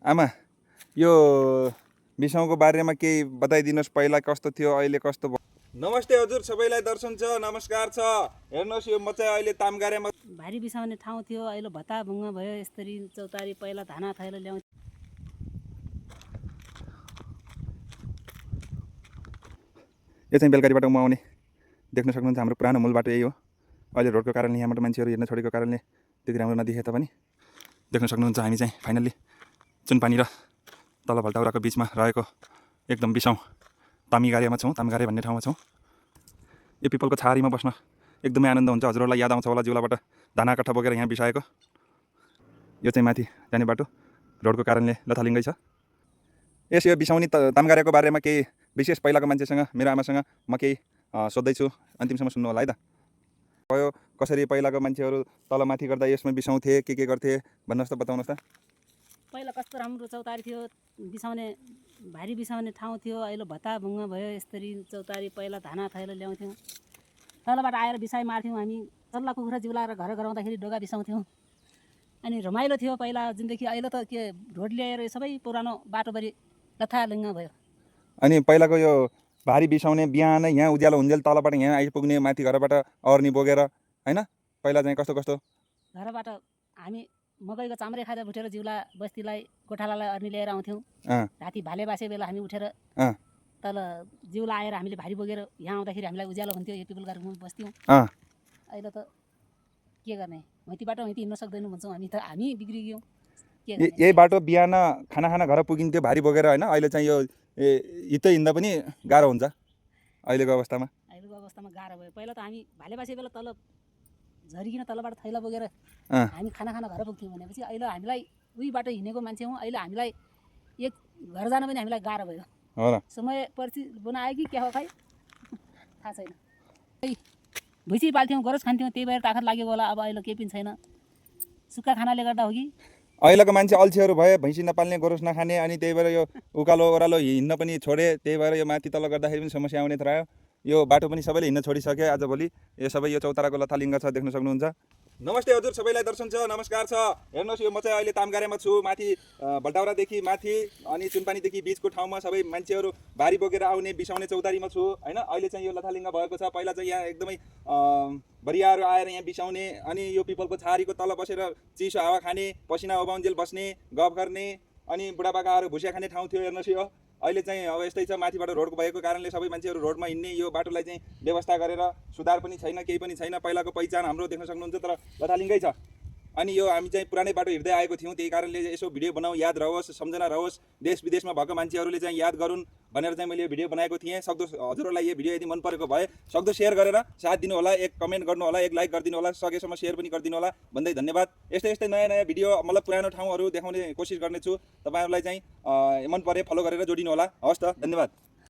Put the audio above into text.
आमा यो बिसाउँको बारेमा केही बताइदिनुहोस्। पहिला कस्तो थियो, अहिले कस्तो भयो? नमस्ते हजुर, सबैलाई दर्शन छ, नमस्कार छ। हेर्नुहोस्, यो म चाहिँ अहिले तामगारेमा भारी बिसाउने ठाउँ थियो, अहिले भत्ताभुङ्ग भयो। यसरी चौतारी पहिला धाना थैलो ल्याउँथ्यो। यो चाहिँ बेलकारीबाट म आउने देख्न सक्नुहुन्छ। हाम्रो पुरानो मूल बाटो यही हो। अहिले रोडको कारणले यहाँबाट मान्छेहरू हिँड्न छोडेको कारणले त्यति राम्रो नदेखिए तापनि देख्न सक्नुहुन्छ हामी चाहिँ फाइनल्ली चुनपानी र तल भल्टाउराको बिचमा रहेको एकदम बिसाउँ तामीगारेमा छौँ। तामगारे भन्ने ठाउँमा छौँ। यो पिपलको छाहारीमा बस्न एकदमै आनन्द हुन्छ। हजुरहरूलाई याद आउँछ होला जिउलाबाट धाना कट्ठा बोकेर यहाँ बिसाएको। यो चाहिँ माथि जाने बाटो रोडको कारणले लथालिङ्गै छ। यस यो बिसाउने तामगारेको बारेमा केही विशेष पहिलाको मान्छेसँग, मेरो आमासँग म केही सोध्दैछु। अन्तिमसम्म सुन्नु होला है त। भयो कसरी पहिलाको मान्छेहरू तलमाथि गर्दा यसमा बिसाउँथे, के गर्थे भन्नुहोस् त, बताउनुहोस् त। पहिला कस्तो राम्रो चौतारी थियो, बिसाउने भारी बिसाउने ठाउँ थियो। अहिले भत्ताभुङ्ग भयो। यसरी चौतारी पहिला धाना थैलो ल्याउँथ्यौँ, तलबाट आएर बिसाइ मार्थ्यौँ हामी। चल्ला कुखुरा जिउलाएर घर गराउँदाखेरि डोगा बिसाउँथ्यौँ। अनि रमाइलो थियो पहिला जिन्दगी। अहिले त के रोड ल्याएर सबै पुरानो बाटोभरि लथालिङ्ग भयो। अनि पहिलाको यो भारी बिसाउने बिहान यहाँ उज्यालो हुन्जेल तलबाट यहाँ आइपुग्ने, माथि घरबाट अर्नी बोकेर होइन, पहिला चाहिँ कस्तो कस्तो घरबाट हामी मकैको चाम्रे खाँदा उठेर जिउला बस्तीलाई गोठालालाई अर्नी लिएर आउँथ्यौँ। राति भाले बासे बेला हामी उठेर तल जिउला आएर हामीले भारी बोकेर यहाँ आउँदाखेरि हामीलाई उज्यालो हुन्थ्यो। यो पिपल गाडीमा बस्थ्यौँ। अहिले त के गर्ने, मैतीबाट मैती हिँड्न सक्दैनौँ भन्छौँ हामी त। हामी बिग्रिगयौँ। यही बाटो बिहान खाना घर पुगिन्थ्यो भारी बोकेर होइन। अहिले चाहिँ यो हिँड्दै हिँड्दा पनि गाह्रो हुन्छ अहिलेको अवस्थामा। गाह्रो भयो। पहिला त हामी भाले बासे बेला तल झरिकन तलबाट थैला बोकेर हामी खाना घर पुग्थ्यौँ भनेपछि अहिले हामीलाई उही बाटो हिँडेको मान्छे हौँ। अहिले हामीलाई एक घर जान पनि हामीलाई गाह्रो भयो। हो, समय पर्ची बनायो कि क्या हो खै थाहा छैन। भुइँची पाल्थ्यौँ, गोरस खान्थ्यौँ, त्यही भएर ताकत लागेको होला। अब अहिले केही पनि छैन। सुक्खा खानाले गर्दा हो कि अहिलेको मान्छे अल्छीहरू भए, भैँसी नपाल्ने, गोरुस नखाने, अनि त्यही भएर यो उकालो ओह्रालो हिँड्न पनि छोडे। त्यही भएर यो माथि तल गर्दाखेरि पनि समस्या आउने रह्यो। यो बाटो पनि सबैले हिँड्न छोडिसके आजभोलि। यो सबै यो चौताराको लथालिङ्ग छ, देख्न सक्नुहुन्छ। नमस्ते हजुर, सबैलाई दर्शन छ, नमस्कार छ। हेर्नुहोस्, यो म चाहिँ अहिले तामगारेमा छु। माथि भल्टाउरादेखि माथि अनि चुनपानीदेखि बिचको ठाउँमा सबै मान्छेहरू भारी बोकेर आउने बिसाउने चौतारीमा छु होइन। अहिले चाहिँ यो लथालिङ्ग भएको छ। पहिला चाहिँ यहाँ एकदमै बरियाहरू आएर यहाँ बिसाउने, अनि यो पिपलको छाहारीको तल बसेर चिसो हावा खाने, पसिना ओबाउन्जेल बस्ने, गफ गर्ने, अनि बुढापाकाहरू भुसिया खाने ठाउँ थियो। हेर्नुहोस्, यो अहिले चाहिँ अब यस्तै छ। माथिबाट रोड भएको कारणले सबै मान्छेहरू रोडमा हिँड्ने, यो बाटोलाई चाहिँ व्यवस्था गरेर सुधार पनि छैन, केही पनि छैन। पहिलाको पहिचान हाम्रो देख्न सक्नुहुन्छ, तर लथालिङ्गै छ। अनि यो हामी चाहिँ पुरानै बाटो हिँड्दै आएको थियौँ, त्यही कारणले यसो भिडियो बनाऊ, याद रहोस्, सम्झना रहोस्, देश विदेशमा भएको मान्छेहरूले चाहिँ याद गरून् भनेर चाहिँ मैले यो भिडियो बनाएको थिएँ। सक्दो हजुरहरूलाई यो भिडियो यदि मन परेको भए सक्दो सेयर गरेर साथ दिनु होला, एक कमेन्ट गर्नु होला, एक लाइक गरिदिनु होला, सकेसम्म सेयर पनि गरिदिनु होला भन्दै धन्यवाद। यस्तै नयाँ भिडियो मतलब पुरानो ठाउँहरू देखाउने कोसिस गर्नेछु। तपाईँहरूलाई चाहिँ मन परे फलो गरेर जोडिनु होला। हवस् त, धन्यवाद।